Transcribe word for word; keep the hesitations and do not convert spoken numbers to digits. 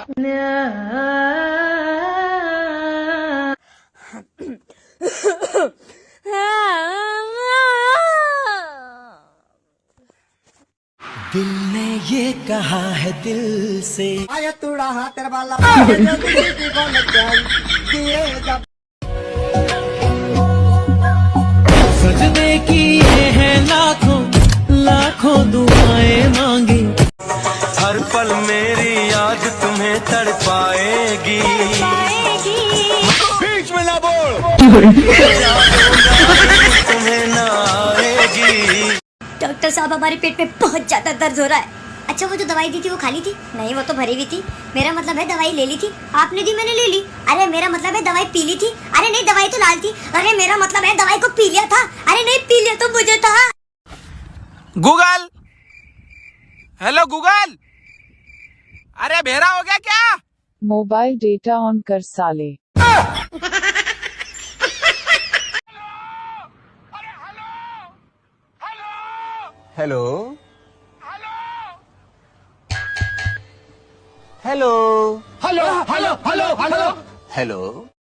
दिल ने ये कहा है दिल से। आया तूड़ा हाथ तेरे वाला। सजदे किए हैं लाखों, लाखों दुआएं मांगी। हर पल मेरी याद तुम्हें तड़पाएगी। बीच में ना बोल। तुम्हें ना आएगी। डॉक्टर साहब, हमारे पेट में बहुत ज्यादा दर्द हो रहा है। अच्छा, वो जो दवाई दी थी, वो खा ली थी? नहीं, वो तो भरी हुई थी। मेरा मतलब है, दवाई ले ली थी आपने? दी मैंने, ले ली। अरे, मेरा मतलब है, दवाई पी ली थी? अरे नहीं, दवाई तो लाल थी। अरे, मेरा मतलब है, दवाई को पी लिया था। अरे नहीं, पी लिया तो मुझे था। गूगल, हेलो गूगल, अरे, भेरा हो गया क्या? मोबाइल डेटा ऑन कर साले। हेलो, हेलो, हेलो, हेलो, हेलो, हेलो। हेलो।